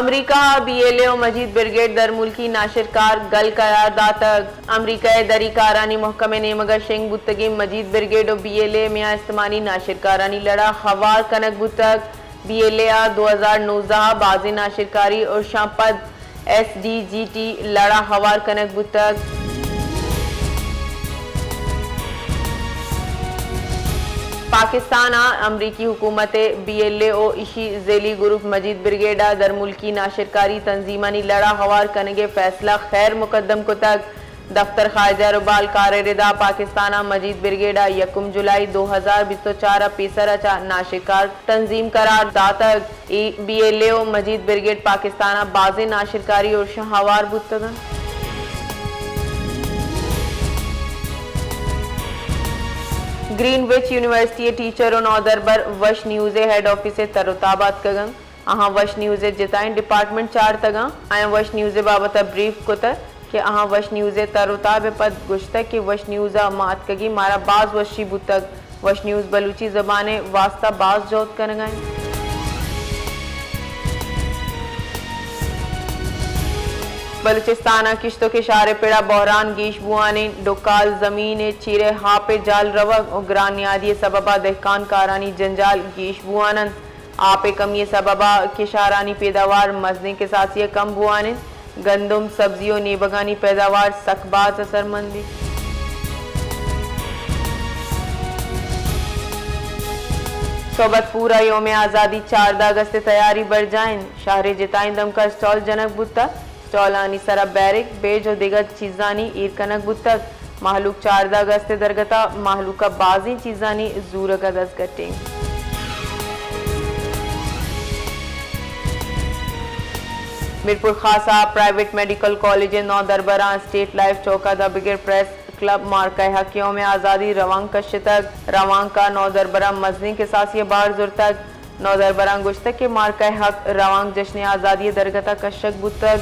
امریکہ ء be L A و مجید بریگیڈ درملکی ناشرکار گل قرار داتگ۔ امریکہ ء دری کارانی محکمہ نیمگ ء شنگ بوتگیں مجید بریگیڈ و بی ایل اے میان استمانی ناشرکارانی لڑ ء ہوار کنگ بوتگ۔ بی ایل اے ء دو ہزار نوزدہ ء بازیں ناشرکاری ارشاں پد ایس ڈی جی ٹی لڑ ء ہوار کنگ بوتگ۔ پاکستان ء امریکی حکومت ء بی ایل اے و ایشی ذیلی گروپ مجید بریگیڈ ء درملکی ناشرکاری تنظیمانی لڑ ء ہوار کنگ ء فیصلہ خیر مقدم کتگ۔ دفتر خارجہ ء ربال کارے ردا پاکستان ء مجید بریگیڈ ء یکم جولائی دو ہزار بیست و چار ء پیسر ء چہ ناشرکار تنظیم قرار داتگ۔ اے بی ایل اے و مجید بریگیڈ پاکستان ء بازیں ناشرکاری ارشاں ہوار بوتگ انت۔ گرین وچ یونیورسٹی ء ٹیچر و نودربر وش نیوز ء ہیڈ آفس ء تر و تاب آتکگ انت۔ آہاں وش نیوز ء جتائیں ڈیپارٹمنٹ چارتگاں، آیاں وش نیوز ء بابت ء بریف کتگ کہ آہاں وش نیوز ء تر و تاب ء پد گوشتگ کہ وش نیوز ء ما اتکگیں مارا باز وشی بوتگ۔ وش نیوز بلوچی زبان ء واستہ باز جہد کنگ ء انت۔ بلوچستان ء کشت و کشار ء پڑ ء بحران گیش بوان انت۔ ڈکال زمین ء چیر ء آپ ء جال روگ و گران نیادی ء سبب ء دہکان کارانی جنجال گیش بوان انت۔ آپ ء کمی ء سبب ء کشارانی پیداوار مزنیں کساسی ء کم بوان انت۔ گندم، سبزی و نیبگانی پیداوار سک باز اثرمند بیت۔ صحبت پور ء یوم آزادی چاردہ اگست ء تیاری برجاہ انت۔ شہر ء جتائیں دمکا اسٹال جنگ بوتگ۔ اسٹالانی سرا بیرک، بیج و دگہ چیزانی ایر کنگ بوتگ۔ مہلوک چاردہ اگست ء درگت ء مہلوک ء بازیں چیزانی زورگ ء دزگٹ انت۔ میرپور خاص ء پرائیویٹ میڈیکل کالج ء نودربراں اسٹیٹ لائف چوک ء داں بگر پریس کلب مارکہ حق یوم آزادی روانک کشتگ۔ روانک ء نودربراں مزنیں کساسی ء بہر زرتگ۔ نودربراں گوشتگ کہ مارکہ حق روانک جشن آزادی ء درگت ء کشگ بوتگ۔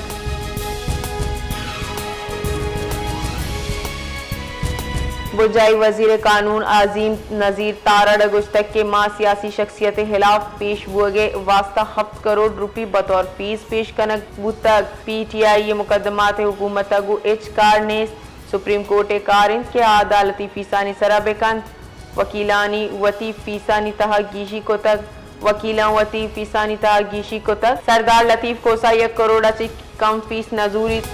بنجاہی وزیر قانون عظیم نذیر تارڑ ء گوشتگ کہ ما سیاسی شخصیت ء خلاف پیش بوگ ء واستہ ہپت کروڑ روپی بطور فیس پیش کنگ بوتگ۔ پی ٹی آئی ء مقدمات ء حکومت ء گوں ہچ کار نیست۔ سپریم کورٹ ء کار انت کہ آ عدالتی فیسانی سرا بہ کنت۔ وکیلانی وتی فیسانی تہا گیشی کتگ، وکیلاں وتی فیسانی تہا گیشی کتگ۔ سردار لطیف کھوسہ یک کروڑ ء چہ کم فیس نہ زوریت۔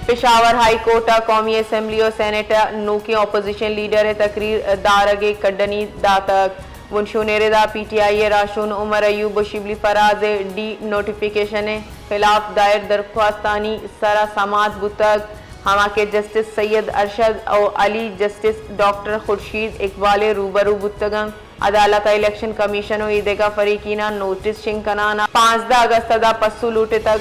پشاور ہائی کورٹ ء قومی اسمبلی و سینیٹ ء نوکیں اپوزیشن لیڈر ء تقریر دارگ ء کڈنی داتگ۔ بنشون ء ردا پی ٹی آئی ء راہشون عمر ایوب و شبلی فراز ء ڈی نوٹیفکیشن ء خلاف دائر درخواستانی سرا سماعت بوتگ، ہما کہ جسٹس سید ارشد و علی جسٹس ڈاکٹر خورشید اقبال ء روبرو بوتگ انت۔ عدالت ء الیکشن کمیشن و ایدگہ فریقیناں نوٹس شنگ کنان ء پانزدہ اگست ء دا پسو لوٹتگ۔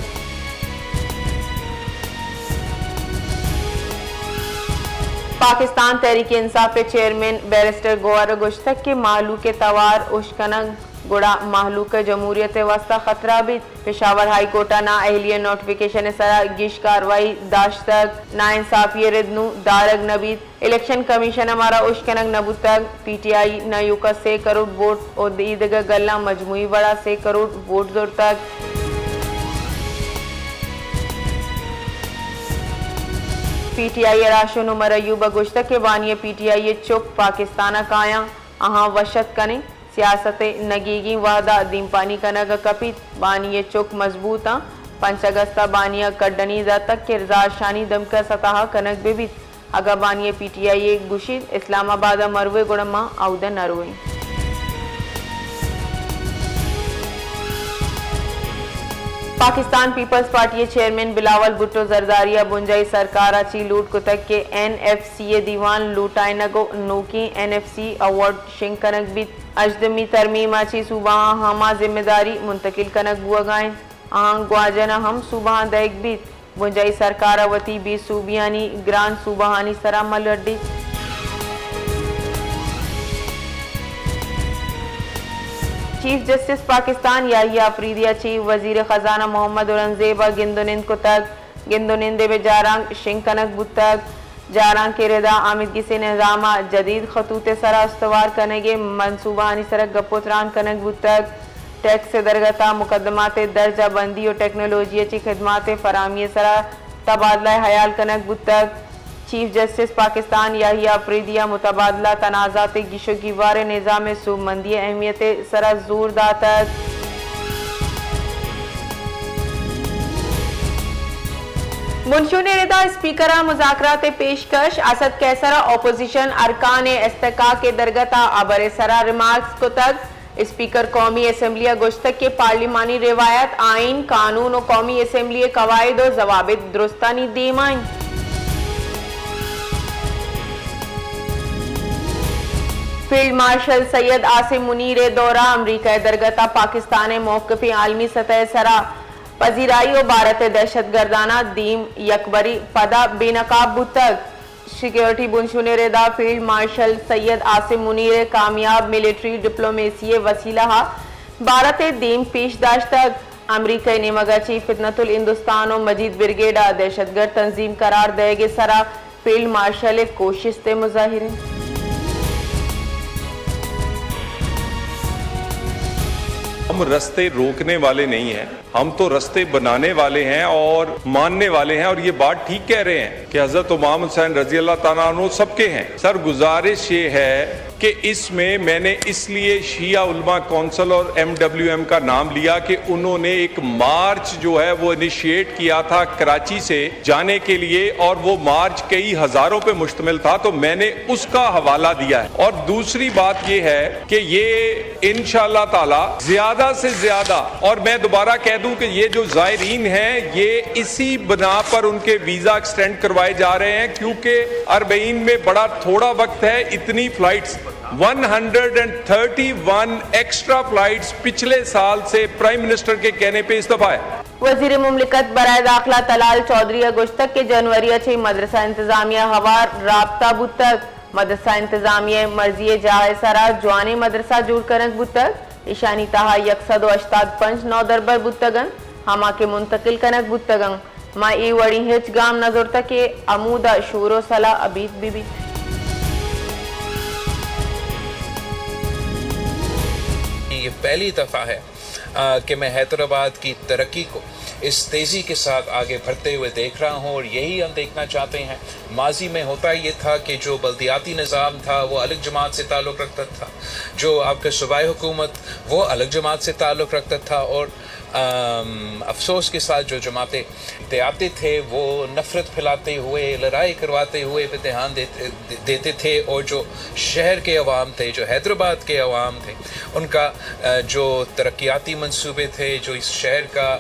پاکستان تحریک انصاف ء چیئرمین بیرسٹر گوہر ء گوشتگ کہ مہلوک ء توار ہشک کنگ گڑا مہلوک ء جمہوریت ء واستہ خطرہ بیت۔ پشاور ہائی کورٹ ء نااہلی ء نوٹیفکیشن ء سرا گیش کاروائی داشتگ، ناانصافی ء رد نوں دارگ نہ بیت۔ الیکشن کمیشن ء مارا ہشک کنگ نہ بوتگ۔ پی ٹی آئی ء ایوکا سے کروڑ ووٹ و ایدگہ گلاں مجموعی وڑا سے کروڑ ووٹ زرتگ۔ پی ٹی آئی ء راہشون عمر ایوب ء گوشتگ کہ بانی ء پی ٹی آئی ء چک پاکستان ء کایاں، آہاں وش اتک کنیں۔ سیاست ء نگیگیں وہد ء دیمپانی کنگ ء کپیت۔ بانی ء چک مضبوط آں۔ پنچ اگست ء بانی ء کڈنی داتگ کہ زہرشانی دمک ء ستا ء کنگ بہ بیت۔ اگاں بانی ء پی ٹی آئی ء گوشیت اسلام آباد ء مروئے گڑا ما اود ء نہ روئیں۔ پاکستان پیپلز پارٹی ء چیئرمین بلاول بھٹو زرداری ء بنجاہی سرکار ء چی لوٹ کتگ کہ این ایف سی ء دیوان لوٹائینگ ء نوکیں این ایف سی ایوارڈ شنگ کنگ بیت۔ ہژدمی ترمیم ء چی صوبہاں ہما ذمہ داری منتقل کنگ بوہگا انت، آہاں گواجن ء ہم صوبہاں دئیگ بیت۔ بنجاہی سرکار ء وتی بے سوبیانی گران صوبہانی سرا مہ لڈیت۔ چیف جسٹس پاکستان یاہی آفریدی ء چہ وزیر خزانہ محمد اورنگزیب ء گند و نند کتگ۔ گند و نند ء بجارانک شنگ کنگ بوتگ۔ جارانک ءِ ردا آمیدگس ءِ نظام ءَ جدید خطوط ءِ سرا استوار کنگ ءِ منصوبہانی سرا گپ ءُ تران کنگ بوتگ۔ ٹیکس ءِ درگت ءَ مقدمات ءِ درجہ بندی ءُ ٹیکنالوجی ءَ چہ خدمات ءِ فراہمی ءِ سرا تبادلہ ءِ ہیال کنگ بوتگ۔ چیف جسٹس پاکستان یحییٰ آفریدی ءَ متبادلہ تنازعات ءِ گیش ءُ گیوار ءِ نظام ءِ سوبمندی ءِ اہمیت ءِ سرا زور داتگ۔ بنشون ءِ ردا اسپیکر ءَ مذاکرات ءِ پیشکش، اسد قیصر ءَ اپوزیشن ارکان ءِ استحقاق ءِ درگت ءَ ہبر ءِ سرا ریمارکس کتگ۔ اسپیکر قومی اسمبلی ءَ گوشتگ کہ پارلیمانی روایت، آئین، قانون ءُ قومی اسمبلی ءِ قواعد ءُ ضوابط درستانی دیما انت۔ فیلڈ مارشل سید عاصم منیر ءِ دورہ، امریکہ ءِ درگت ءَ پاکستان ءِ موقف عالمی سطح ءِ سرا پذیرائی ءُ بھارت ءِ دہشت گرداناں دیم یکبری پدا بے نقاب بوتگ۔ سیکورٹی بنشون ءِ ردا فیلڈ مارشل سید عاصم منیر ءِ کامیاب ملٹری ڈپلومیسی ءِ وسیلہ ءَ بھارت ءِ دیم پیش داشتگ۔ امریکہ ءِ نیمگ ءَ چہ فتنۃ الہندوستان ءُ مجید بریگیڈ ءَ دہشت گرد تنظیم قرار دئیگ ءِ سرا فیلڈ مارشل ءِ کوشست ءِ مظاہرہ۔ ہم رستے روکنے والے نہیں ہیں، ہم تو رستے بنانے والے ہیں اور ماننے والے ہیں، اور یہ بات ٹھیک کہہ رہے ہیں کہ حضرت امام حسین رضی اللہ تعالیٰ عنہ سب کے ہیں۔ سر، گزارش یہ ہے کہ اس میں میں نے اس لیے شیعہ علماء کونسل اور ایم ڈبلیو ایم کا نام لیا کہ انہوں نے ایک مارچ جو ہے وہ انیشیٹ کیا تھا کراچی سے جانے کے لیے، اور وہ مارچ کئی ہزاروں پہ مشتمل تھا، تو میں نے اس کا حوالہ دیا ہے۔ اور دوسری بات یہ ہے کہ یہ انشاءاللہ تعالیٰ زیادہ سے زیادہ، اور میں دوبارہ کہہ دوں کہ یہ جو زائرین ہیں، یہ اسی بنا پر ان کے ویزا ایکسٹینڈ کروائے جا رہے ہیں، کیونکہ اربعین میں بڑا تھوڑا وقت ہے، اتنی flights, one hundred and thirty one extra flights پچھلے سال سے پرائم منسٹر کے کہنے پہ اس دفعہ ہے۔ وزیر مملکت برائے داخلہ طلال چوہدری ءَ گوشتگ کہ جنوری ءَ چہ مدرسہ انتظامیہ ءَ ہوار رابطہ بوتگ۔ مدرسہ انتظامیہ ءِ مرضی ءِ جاہ ءِ سرا جوانیں مدرسہ جوڑ کنگ بوتگ۔ ایشانی تہا یک سد ءُ ہشتاد پنچ نودربر بوتگ انت، ہما کہ منتقل کنگ بوتگ انت۔ ما اے وڑیں ہچ گام نہ زرتگ کہ ہمودا شور ءُ سلاہ ابید بہ بیت۔ یہ پہلی دفعہ ہے، آ، کہ میں حیدرآباد کی ترقی کو اس تیزی کے ساتھ آگے بڑھتے ہوئے دیکھ رہا ہوں اور یہی ہم دیکھنا چاہتے ہیں۔ ماضی میں ہوتا یہ تھا کہ جو بلدیاتی نظام تھا، وہ الگ جماعت سے تعلق رکھتا تھا، جو آپ کا صوبائی حکومت، وہ الگ جماعت سے تعلق رکھتا تھا اور، آم، افسوس کے ساتھ جو جماعتیں آتے تھے، وہ نفرت پھیلاتے ہوئے، لڑائی کرواتے ہوئے پہ دھیان دیتے، دیتے تھے اور جو شہر کے عوام تھے، جو حیدرآباد کے عوام تھے، ان کا، آ، جو ترقیاتی منصوبے تھے، جو اس شہر کا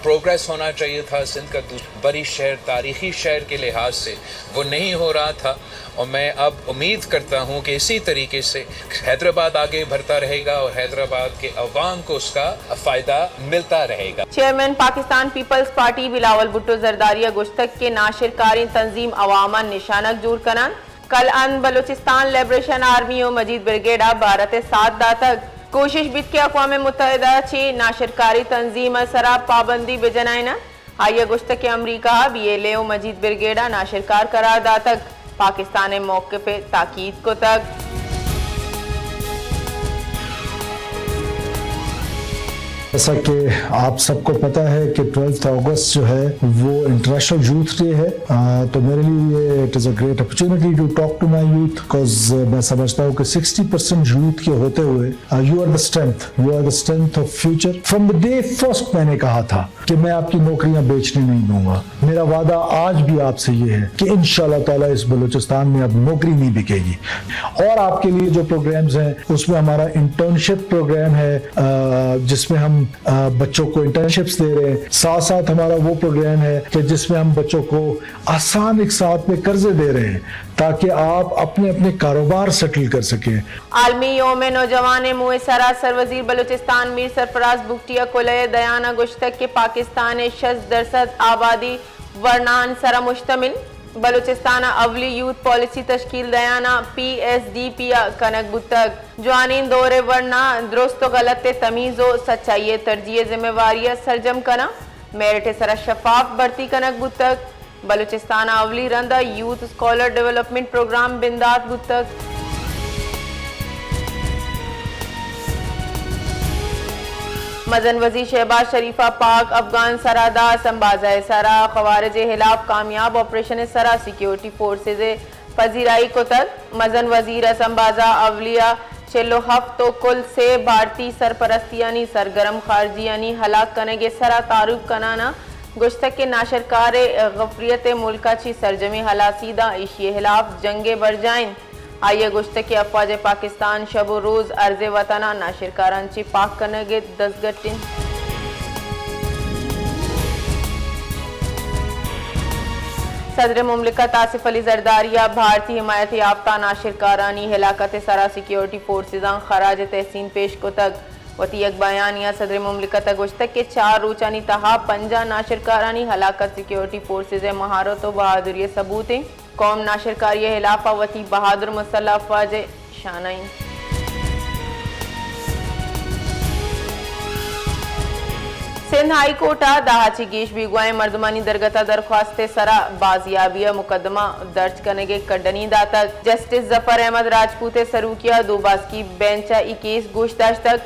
پروگریس ہونا چاہیے تھا، سندھ کا دوسرا بڑی شہر، تاریخی شہر کے لحاظ سے وہ نہیں ہو رہا تھا۔ اور میں اب امید کرتا ہوں کہ اسی طریقے سے حیدرآباد آگے بڑھتا رہے گا اور حیدرآباد کے عوام کو اس کا فائدہ ملتا رہے گا۔ چیئرمین پاکستان پیپلز پارٹی بلاول بھٹو زرداری ءَ گوشتگ کہ ناشرکاریں تنظیم عوام ءَ نشانگ جوڑ کن انت۔ کل ہند بلوچستان لبریشن آرمی ءُ مجید بریگیڈ ءَ بھارت ءِ ساتھ داتگ۔ کوشش بیت کہ اقوام متحدہ چہ ناشرکاری تنظیم ءِ سرا پابندی بجنائیناں۔ آئی ءَ گوشتگ کہ امریکہ ءَ بی ایل اے ءُ مجید بریگیڈ ءَ ناشرکار قرار داتگ، پاکستان ءِ موقف ءِ تاکید کتگ۔ جیسا کہ آپ سب کو پتہ ہے کہ ٹویلتھ اگست جو ہے وہ انٹرنیشنل یوتھ ڈے ہے، آ، تو میرے لیے یہ it is a great opportunity to talk to my youth, because میں سمجھتا ہوں کہ سکسٹی پرسینٹ یوتھ کے ہوتے ہوئے، آ، you are the strength, you are the strength of future. From the day first میں نے کہا تھا کہ میں آپ کی نوکریاں بیچنے نہیں دوں گا۔ میرا وعدہ آج بھی آپ سے یہ ہے کہ انشاءاللہ تعالیٰ اس بلوچستان میں اب نوکری نہیں بکے گی۔ اور آپ کے لیے جو پروگرامز ہیں، اس میں ہمارا انٹرنشپ پروگرام ہے، آ، جس میں ہم، آ، بچوں کو انٹرنشپس دے رہے ہیں۔ ساتھ ساتھ ہمارا وہ پروگرام ہے کہ جس میں ہم بچوں کو آسان اقساط پہ قرضے دے رہے ہیں، تاکہ آپ اپنے، اپنے کاروبار سیٹل کر سکیں۔ عالمی یوم نوجوان ءِ موہ ءِ سرا سروزیر بلوچستان میر سرفراز بگٹی ءَ کلہ ءِ دیان ءَ گوشتگ کہ پاکستان ءِ شست درسد آبادی ورناہانی سرا مشتمل۔ بلوچستان ءَ اولی یوتھ پالیسی تشکیل دیان ءَ پی ایس ڈی پی ءَ کنگ بوتگ۔ جوانیں دور ءِ ورنا درست ءُ غلط ءِ تمیز ءُ سچائی ءِ ترجیح ءِ ذمہ واری ءَ سرجم کناں۔ میرٹ ءِ سرا شفاف بھرتی کنگ بوتگ۔ بلوچستان ء اولی رند ء یوتھ اسکالر ڈیولپمنٹ پروگرام بندات بوتگ۔ مزن وزیر شہباز شریف ء پاک افغان سرحد ء سمبازہ ء سرا خوارج ء ہلاف کامیاب آپریشن ء سرا سیکیورٹی فورسز ء پذیرائی کتگ۔ مزن وزیر ء سمبازہ اولی ء چل و ہفت و کل سے بھارتی سرپرستیانی سرگرم خارجیانی ہلاک کنگ ء سرا تعارف کنان ء گوشتگ کہ ناشرکار ء غفریت ء ملک ء چہ سرجمیں ہلاسی داں ایشی ء ہلاف جنگ ء برجاہ انت۔ آئی ء گوشتگ کہ افواج پاکستان شب و روز ارض وطن ء ناشرکاران چہ پاک کنگ ء دزگٹ انت۔ صدر مملکت آصف علی زرداری ء بھارتی حمایت یافتہ ناشرکارانی ہلاکت ء سرا سیکیورٹی فورسزاں خراج تحسین پیش کتگ۔ وتی یک بیانیہ ء صدر مملکت ء گوشتگ کہ چار روچانی تہا پنجاہ ناشرکارانی ہلاکت سیکیورٹی فورسز ء مہارت و بہادری ء ثبوت انت۔ قوم ناشرکاری ء ہلاف ء وتی بہادر مسلح افواج ء شانہ انت۔ سندھ ہائی کورٹ ء دہ ء چہ گیش بیگواہیں مردمانی درگت ء درخواست ء سرا بازیابی ء مقدمہ درج کنگ ء کڈنی داتگ۔ جسٹس ظفر احمد راجپوت ء سروکی ء دو باسکی بینچ ء اے کیس گوش داشتگ۔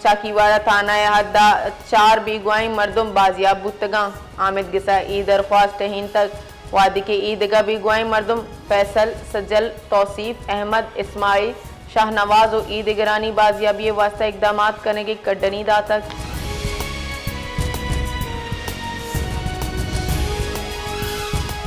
چاکیواڑہ تھانہ ء حد ء چار بیگواہیں مردم بازیاب بوتگاں۔ آمید گس ء اے درخواست ٹہینتگ، وہدے کہ اے دگہ بیگواہیں مردم فیصل، سجل، توصیف، احمد، اسماعیل، شاہنواز و اے دگرانی بازیابی ء واستہ اقدامات کنگ ء کڈنی داتگ۔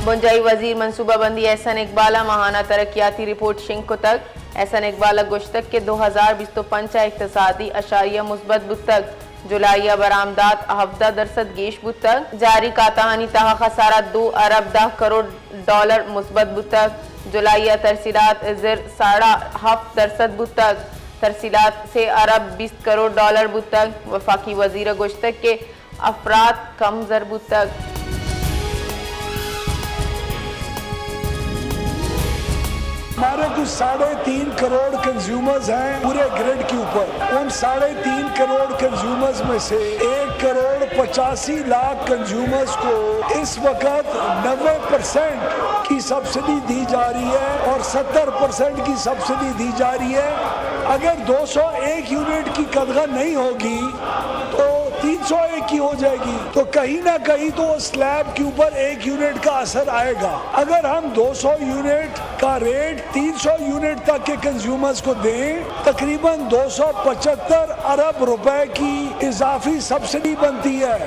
بنجاہی وزیر منصوبہ بندی احسن اقبال ء ماہانہ ترقیاتی رپورٹ شنگ کتگ۔ احسن اقبال ء گوشتگ کہ دو ہزار بیست و پنچ ء اقتصادی اعشاریہ مثبت بوتگ، جولائی ء برآمدات ہبدہ درسد گیش بوتگ، جاری کاتہانی تہا خسارہ دو ارب دہ کروڑ ڈالر مثبت بوتگ، جولائی ء ترسیلات زر ساڑا ہفت درسد بوتگ، ترسیلات سے ارب بیست کروڑ ڈالر بوتگ۔ وفاقی وزیر ء گوشتگ کہ افراد کم زر بوتگ۔ ہمارے کچھ ساڑھے تین کروڑ کنزیومرز ہیں پورے گرڈ کے اوپر۔ ان ساڑھے تین کروڑ کنزیومرز میں سے ایک کروڑ پچاسی لاکھ کنزیومرز کو اس وقت نوے پرسنٹ کی سبسڈی دی جا رہی ہے اور ستر پرسنٹ کی سبسڈی دی جا رہی ہے۔ اگر دو سو ایک یونٹ کی قدغن نہیں ہوگی، تو تین سو ایک کی ہو جائے گی، تو کہیں نہ کہیں تو سلیب کے اوپر ایک یونٹ کا اثر آئے گا۔ اگر ہم دو سو یونٹ کا ریٹ تین سو یونٹ تک کے کنزیومرز کو دیں، تقریباً دو سو پچہتر ارب روپے کی اضافی سبسڈی بنتی ہے۔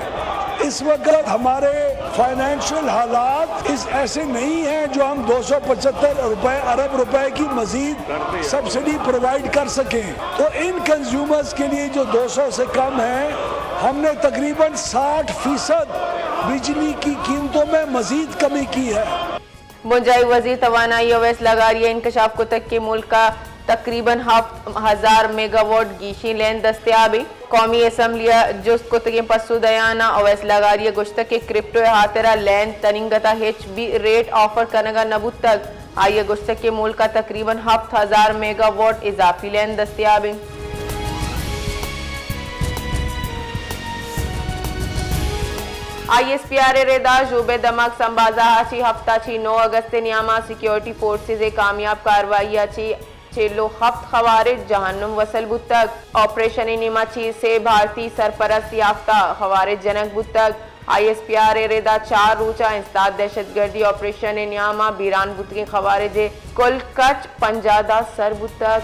اس وقت ہمارے فنانشل حالات اس ایسے نہیں ہیں جو ہم دو سو پچہتر روپے، ارب روپے کی مزید سبسڈی پرووائیڈ کر سکیں۔ تو ان کنزیومرز کے لیے جو دو سو سے کم ہیں، ہم نے تقریباً ساٹھ فیصد بجلی کی قیمتوں میں مزید کمی کی ہے۔ بنجاہی وزیر توانائی اویس لغاری ء انکشاف کتگ کہ ملک ء تقریباً ہفت ہزار میگا واٹ گیشیں لین دستیاب انت۔ قومی اسمبلی ء جست کتگیں پسو دیان ء اویس لغاری ء گوشتگ کہ کرپٹو ء ہاترا لین تننگت ء ہچ بھی ریٹ آفر کنگ ء نہ بوتگ۔ آئی ء گوشتگ کہ ملک ء تقریباً ہپت ہزار میگا واٹ اضافی لین دستیاب انت۔ آئی ایس پی آر ء ردا ژوب ء دمگ سمبازہ ء چہ ہفت ء چہ نو اگست ء نیاما سیکیورٹی فورسز ء کامیاب کاروائی ء چہ چل و ہپت خوارج جہنم وصل بوتگ۔ آپریشن ء نیما چہ سے بھارتی سرپرست یافتہ خوارج جنگ بوتگ۔ آئی ایس پی آر ء ردا چار روچ ء انسداد دہشت گردی آپریشن ء نیاما بیران بوتگیں خوارج ء کل کچ پنجاہ داں سر بوتگ۔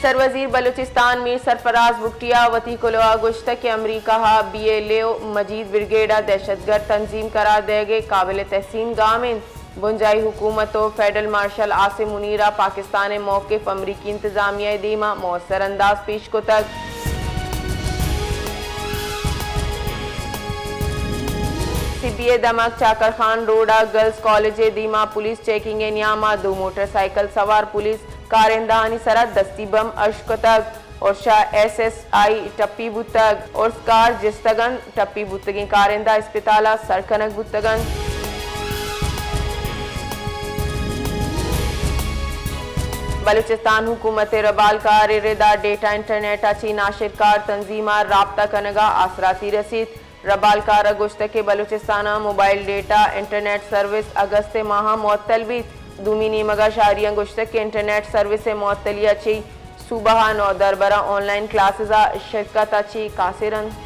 سروزیر بلوچستان میر سرفراز بگٹی ء وتی کلوہ ء گوشتگ کہ امریکہ ء بی ایل اے و مجید بریگیڈ ء دہشت گرد تنظیم قرار دئیگ ء قابل تحسین گام انت۔ بنجاہی حکومت و فیڈرل مارشل عاصم منیر ء پاکستان ء موقف امریکی انتظامیہ ء دیما مؤثر انداز پیش کتگ۔ سبی ء دمگ چاکر خان روڈ ء گرلز کالج ء دیما پولیس چیکنگ ء نیاما دو موٹر سائیکل سوار پولیس کارندہانی سرا دستی بم ارش کتگ۔ ارشا ایس ایس آئی ٹپی بوتگ۔ ارس کار جستگ انت۔ ٹپی بوتگیں کارندہ اسپتال ء سر کنگ بوتگ انت۔ بلوچستان حکومت ء ربالکار ء ردا ڈیٹا انٹرنیٹ ء چہ ناشرکار تنظیم ء رابطہ کنگ ء آسراتی رسیت۔ ربالکار ء گوشتگ کہ بلوچستان ء موبائل ڈیٹا انٹرنیٹ سروس اگست ء ماہ ء معطل بیت۔ دومی نیمگ ء شاریاں گوشتگ کہ انٹرنیٹ سروس ء معطلی ء چہ صوبہ ء نودربراں آن لائن کلاسز ء شرکت ء چہ قاصر انت۔